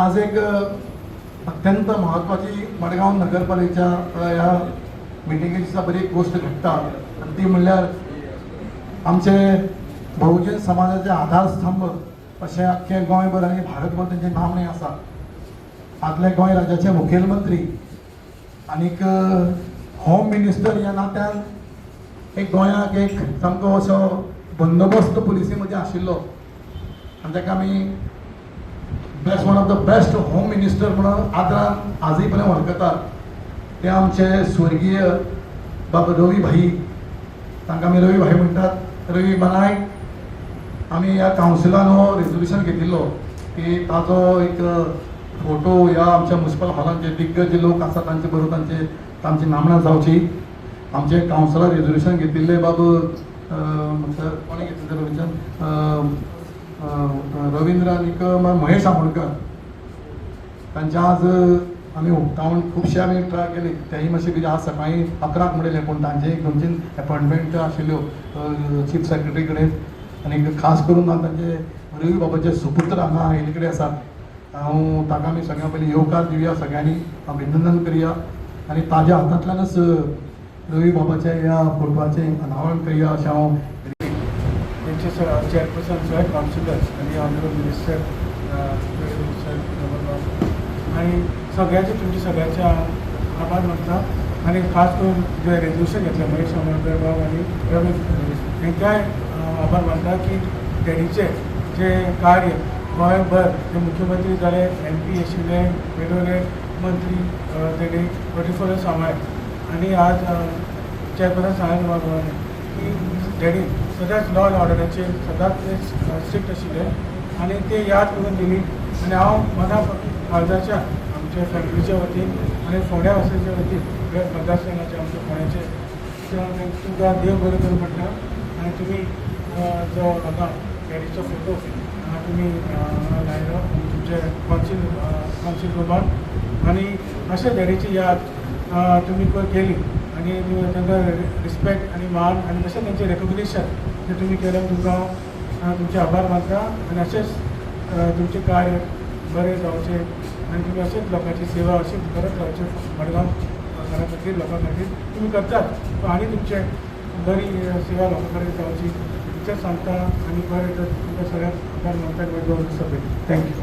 आज एक अत्यंत म्हत्वाची मडगांव नगरपालिकेच्या ह्या मिटिंगेची बरी एक गोश्ट घडटा आनी ती म्हणल्यार आमचे बहुजन समाजाचे आधारस्तंभ अशें अख्खें गोंयभर आनी भारतभर तेंचे नामणे आसा. आदले गोंय राज्याचे मुखेलमंत्री आनीक होम मिनिस्टर ह्या नात्यान एक गोंयाक एक सामको असो बंदोबस्त पुलिसी मदीं आशिल्लो आनी ताका आमी best one of the best home minister म्हणून आदरान आजूय पर्यंत वळखतात. ते आमचे स्वर्गीय बाब रवी भाई, तांकां आमी रवी भाई म्हणटात. रवी नायक आमी ह्या कावन्सिलान हो रेजोल्युशन घेतिल्लो की ताजो एक फोटो ह्या आमच्या म्युनिसिपल हॉलान जे दिग्गज लोक आसा तांचे बरोबर तांचे तांची नामनां जावची. आमचे कावन्सिलान रेजोल्युशन घेतिल्ले बाब कोणें घेतिल्लें रेजोल्युशन, रविंद्र आनीक महेश आमोणकर तांचे आज आमी उक्तावण खुबशे आमी ट्राय केली. तेय मातशें कितें आज सकाळीं 11 म्हणिल्लें पूण तांचे एक 2-3 एपॉयंटमेंट आशिल्ल्यो चीफ सेक्रेटरी कडेन आनी खास करून तांचे रवी बाबाचे सुपुत्र हांगा आयिल्ले कडेन आसात. हांव ताका आमी सगळ्यां पयलीं येवकार दिवया, सगळ्यांनी अभिनंदन करया आनी ताज्या हातांतल्यानच रवी बाबाच्या ह्या फोटवाचें अनावरण करया अशें हांव. तेंचे चेअरपर्सन सगळे कावन्सिलर्स आनी ऑनरेबल मिनिस्टर सर आनी सगळ्यांचे तुमचे सगळ्यांचे हांव आभार मानता. आनी खास करून जे रेजोल्युशन घेतलें महेश आमोणकर बाब आनी रवी हेंकांय आभार मानता की डॅडीचें जें कार्य गोंयभर जे मुख्यमंत्री जाले, MP आशिल्ले, वेगवेगळे मंत्री तेणी पोर्टफोलियो सांबाळ्ळे आनी आज चेअरपर्सन सांगलें की डॅडी सदांच लॉ एंड ऑर्डराचेर सदांच ते स्ट्रिक्ट आशिल्ले आनी ते याद करून दिली. आनी हांव मना काळजाच्या आमच्या फॅमिलीच्या वतीन आनी फोंड्या वासियांच्या वतीन मतदारसंघाच्या आमच्या फोंड्याचे तुमकां देव बरें करूं म्हणटा. आनी तुमी जो हांगा डॅडीचो फोटो हांगा तुमी लायलो तुमचे कॉन्सिल रुमान आनी अशें डॅडीची याद तुमी केली आनी तांकां रिस्पेक्ट आनी मान आनी तशें तेंचें रेकोग्निशन तें तुमी केलें, तुमकां तुमचे आभार मानता. आनी अशेंच तुमचें कार्य बरें जावचें आनी तुमी अशेंच लोकांची सेवा अशी करत रावचें मडगांव घरा खातीर लोकां खातीर तुमी करतात आनी तुमचें बरी सेवा लोकां कडेन जावची इतलेंच सांगता आनी बरें तर तुमकां सगळ्यांक आभार मानता. मडगांव सभेक thank you.